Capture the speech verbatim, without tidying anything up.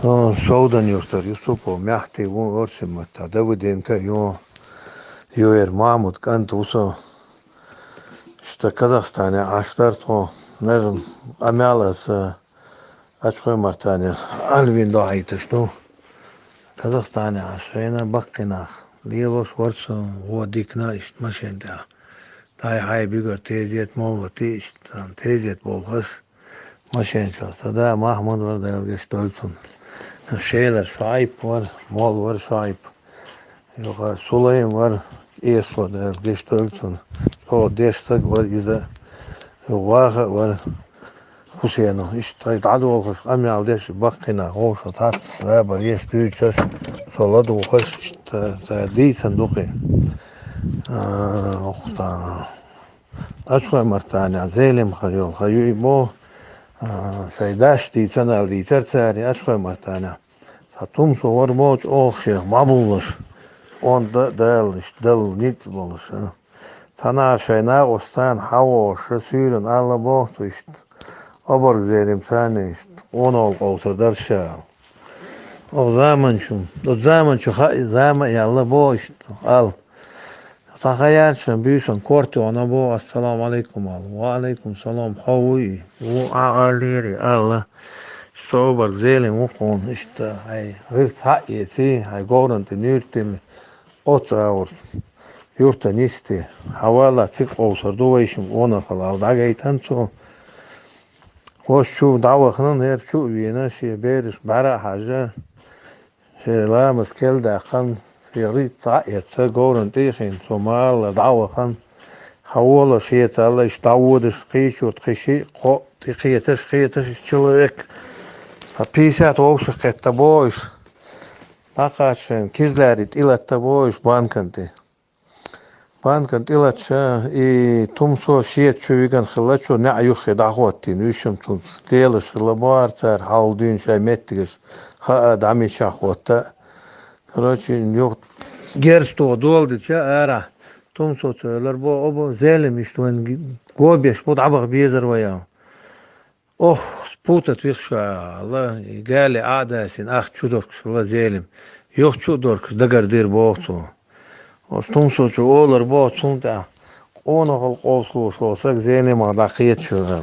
Шовдан-Юртара Юсупов Мехьти ву, орчматта Давыденко ю, юер Махьмуд кӀант ву со. Иштта Казахстане Ӏаш дар тхо, нер къамел аса Ачхой-Мартане Альвин дохьийташ ду. Казахстане Ӏаш шайна баккхинах лелош вар со, во дикна иштта машен тӀа. Тай-хьай буьгар тезет, молла ти иштта тезет болхаш. Машенчо са да Махьмуд вар, Дала гечдойла цунна. Шелар Шуайп вар, мол вар Шуайп. Юха Сулайм вар, эсло, Дала гечдойла цунна. Цо деш саг вар иза. Юха ваха вар Хусено. Иштта тхай дӀадолхаш, къамел деш, баккхина гӀовша тац, забар еш дуьйцаш, со ладувгӀаш, иштта ца дийцан дукхи. А, охта. Ачхой-Мартане Зелимха йолха юй бо, а, шай даш дийцанал дийцар цари Ачхой-Мартане. Ца тумсо вар бо чӀогӀа шех ма буллаш, онда далаш, дал ниц болаш, а. Цана шай накъостан хьавоша суьйран алла боху иштта. Обарг Зелим царна иштта, къонал къовсар дар ша. Ох заманчу, ох заманчу хаъ, зама ялла бо иштта, ал. Цхьа ха яьлча, буьйсан корта йогӀна бо, ассаламу алайкум ал. Ва алайкум салам, хьо вуй? Ву а аллири, алла. Собар Зелим ву хьуна, иштта, хьай гӀирц хьаэци, хьай говран тӀе нуьртили, оцу агӀор. Юрта нисти, хьавала цига къовсар ду вайшим, онахала ал дӀагайтан цо. Ваш чу дӀавахана, нер чу а вена, шен бераш бӀара а хьажа, шен ламаз кел даьккхана, шен гӀирц а эца, говран тӀехин цо мала дӀавахана. Хьавола шеца алла, иштта дӀаводаш, кхечурт кхиши, кхо тӀе кхеташ, кхеташ, человек. Ца пятьдесят вовшах кхетта бо уьш. ДӀакхаччахьана Кизляри тӀелатта бо уьш банкан тӀе. Банкан тӀелатча, и тумсо шеца чу виган хилла, чу неӀ юххе дӀахӀоттийна, уьшшам цунца лелаш хилла бохар цара, хьал дуьйна шай меттигаш хаа дӀа мичахь хӀотта. Короче, юха герз тоха дола дича ара, тумсо цо элар бо, обо, Зелим иштта вайн гобеш бу, дӀабаха безар вай ал. Ох, спутать вих шу, алла, и гали а дасина, ах чу доркаш хилла Зелим. Юха чу а доркаш дагар дир боху цо. Ош тумсо чу олар боху цунна тӀехь. Къонахал къовсалуш волу саг Зелимах дӀакхеташ вара.